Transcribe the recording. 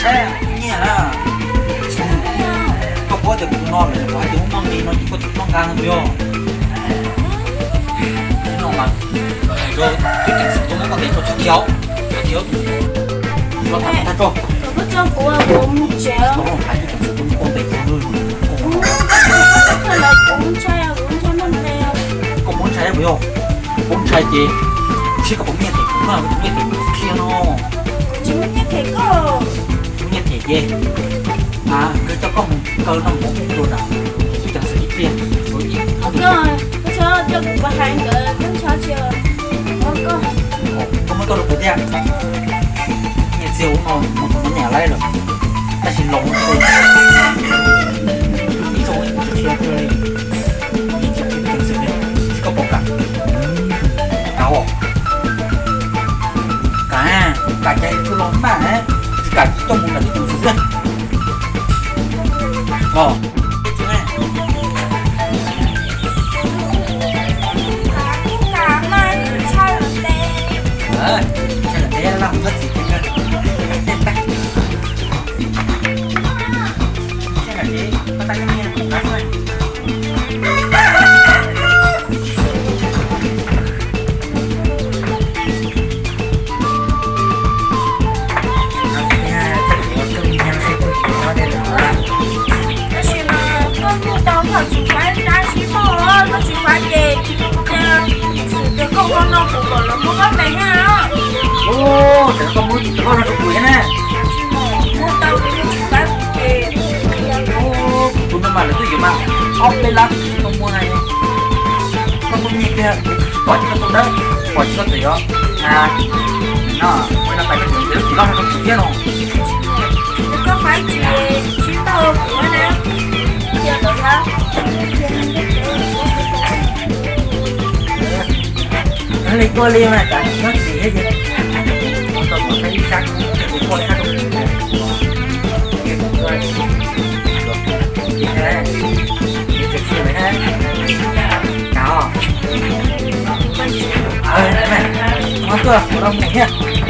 Saib, nyiam na. Koj paub tias kuv no lawm, kuv hais tias muaj nqis no ces koj tsis noj nqa no yog. No mas hais rau twb ceev xwm tuaj muab koj ntes rau txhob khiav, txhob khiav. Txhob tag tag tso. Koj tso kuv, kuv mus tsev. Koj hais twb ceev xwm tuaj muab koj ntes rau. Koj muab ntshai kuv yog. Kuv ntshai ces seb koj puas muaj nyiaj them kuv na, kuv muaj nyiaj them kuv qhia no. Tsis muaj nyiaj them koj. Muaj nyiaj them ces, a, nkawd coj koj mus kaw noj mov ua nram, twb ceev xwm ib pliag. Koj, koj txhob coj kuv hais nkawd, koj ntshai tsis. Koj muab koj rau kuv thiab. Nyiaj txiag ub no mus thaum me nyuam laib lawm, tab sis laus ib zaug tsis qhia li. Ib txwm ceev xwm li, tsis koj pom kam. Kam os. Kam, kam ces kuv los maj, tsis kam ces coj mus nram teb ceev xwm xwb. Os. Ntshai lawm ntev laj hauv txhab txiv. Tab sis mas koj muaj tau koj tsis faib dab tsi mog, koj tsis faib ces tsis tau cia xwm tias koj ua no kuv kom lawv muab koj ntes thiab. Ub, txawm koj muab tsis tau koj no rau kuv thiab na. Muaj tau kuv tsis faib kuv ces. Ub, kuv tus no mas lawv twb yuav mas ob peb lab kuv tsis tau muag na. Koj muaj nyiaj tiag, pom tsis tau tus dawb, pom tsis tau tus yuav. A, no, ua no pais koj tsis tau tus loj no rau kuv thiab no. Koj faib tsis sib tau kuv na. Cia lawv lab. Li koj li mas tsam nyob tsis thiab ces ua tau kom saib ib sab. Tus poj thab rau kuv, kuv, kuv, kuv, kuv, kuv, kuv, kuv, kuv, kuv, kuv, kuv, kuv, kuv, kuv, kuv, kuv, kuv,